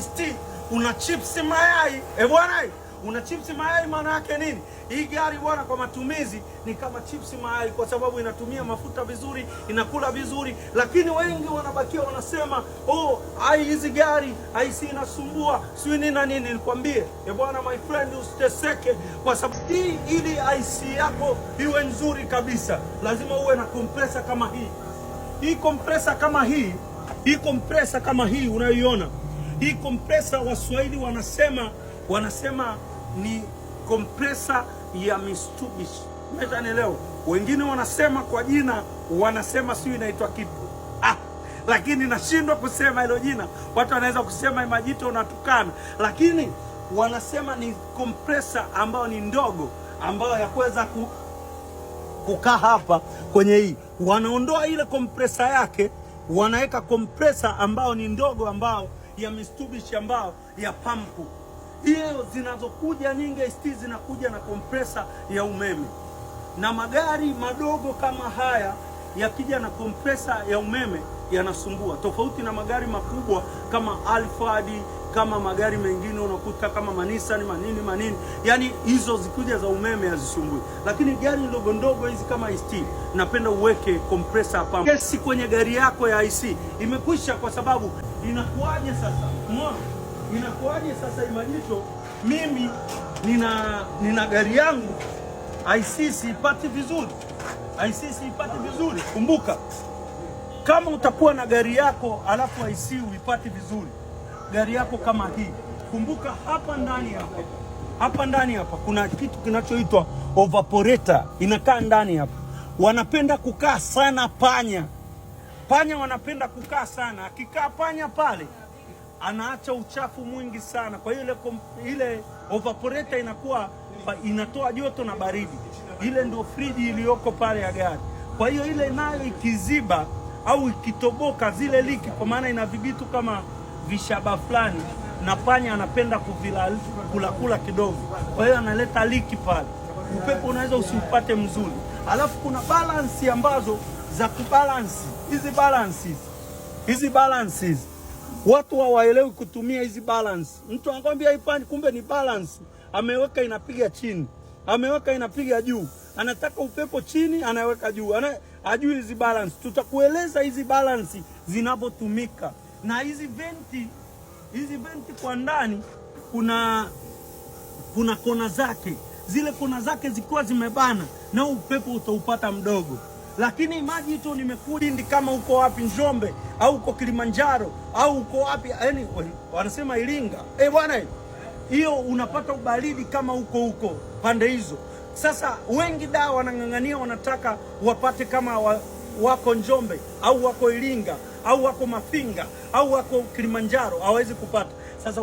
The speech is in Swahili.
ST una chips mayai. E bwana, una chips mayai maana yake nini? Hii gari bwana, kwa matumizi ni kama chips mayai, kwa sababu inatumia mafuta vizuri, inakula vizuri, lakini wengi wanabakia wanasema, oh, ai, hizi gari IC inasumbua, sijui nini na nini. Nikwambie e bwana, my friend, usiteseke kwa sababu hii, ili IC yako iwe nzuri kabisa, lazima uwe na compressor kama hii. Hii compressor kama hii, hii compressor kama hii unayoiona hii compressor, Waswahili wanasema ni compressor ya Mitsubishi. Umeshanielewa? Wengine wanasema kwa jina, wanasema sio inaitwa kitu, ah, lakini nashindwa kusema hilo jina. Watu wanaweza kusema Majito unatukana, lakini wanasema ni compressor ambayo ni ndogo, ambayo ya kuweza kukaa hapa kwenye hii. Wanaondoa ile compressor yake, wanaweka compressor ambayo ni ndogo, ambao ya Mitsubishi, ambao ya pampu. Hiyo zinazokuja nyingi ST zinakuja na compressor ya umeme, na magari madogo kama haya yakija na compressor ya umeme yanasumbua, tofauti na magari makubwa kama Alphard, kama magari mengine unakuta kama maNissan, manini manini, yani hizo zikuja za umeme hazisumbui, lakini gari ndogo ndogo hizi kama ST napenda uweke compressor hapa. Kesi kwenye gari yako ya IC imekwisha, kwa sababu inakuwaje sasa? Umeona inakuwaje sasa? Imajito, mimi nina gari yangu IC siipati vizuri, IC siipati vizuri. Kumbuka, kama utakuwa na gari yako alafu IC uipati vizuri, gari yako kama hii, kumbuka hapa ndani hapa, hapa ndani hapa kuna kitu kinachoitwa evaporator inakaa ndani hapa. Wanapenda kukaa sana panya, panya wanapenda kukaa sana. Akikaa panya pale anaacha uchafu mwingi sana. Kwa hiyo ile evaporator inakuwa inatoa joto na baridi, ile ndio friji iliyoko pale ya gari. Kwa hiyo ile nayo ikiziba au ikitoboka zile leak, kwa maana ina vijitu kama vishaba fulani, na panya anapenda kuvila kula kula kidogo, kwa hiyo analeta leak pale, upepo unaweza usiupate mzuri. Alafu kuna balance ambazo za kubalance hizi balances, hizi balances watu hawaelewi kutumia hizi balance. Mtu anakwambia hii fan, kumbe ni balance, ameweka inapiga chini, ameweka inapiga juu, anataka upepo chini, anaweka juu, ajui hizi balance. Tutakueleza hizi balance zinavyotumika na hizi vent, hizi vent kwa ndani kuna kona zake, zile kona zake zikiwa zimebana, na upepo utaupata mdogo. Lakini maji tu nimekuja kama uko wapi Njombe au uko Kilimanjaro au uko wapi, yani wanasema Iringa, eh bwana, hiyo unapata ubaridi kama uko huko pande hizo. Sasa wengi da wanang'ang'ania, wanataka wapate kama wako Njombe au wako Iringa au wako Mafinga au wako Kilimanjaro, hawawezi kupata. Sasa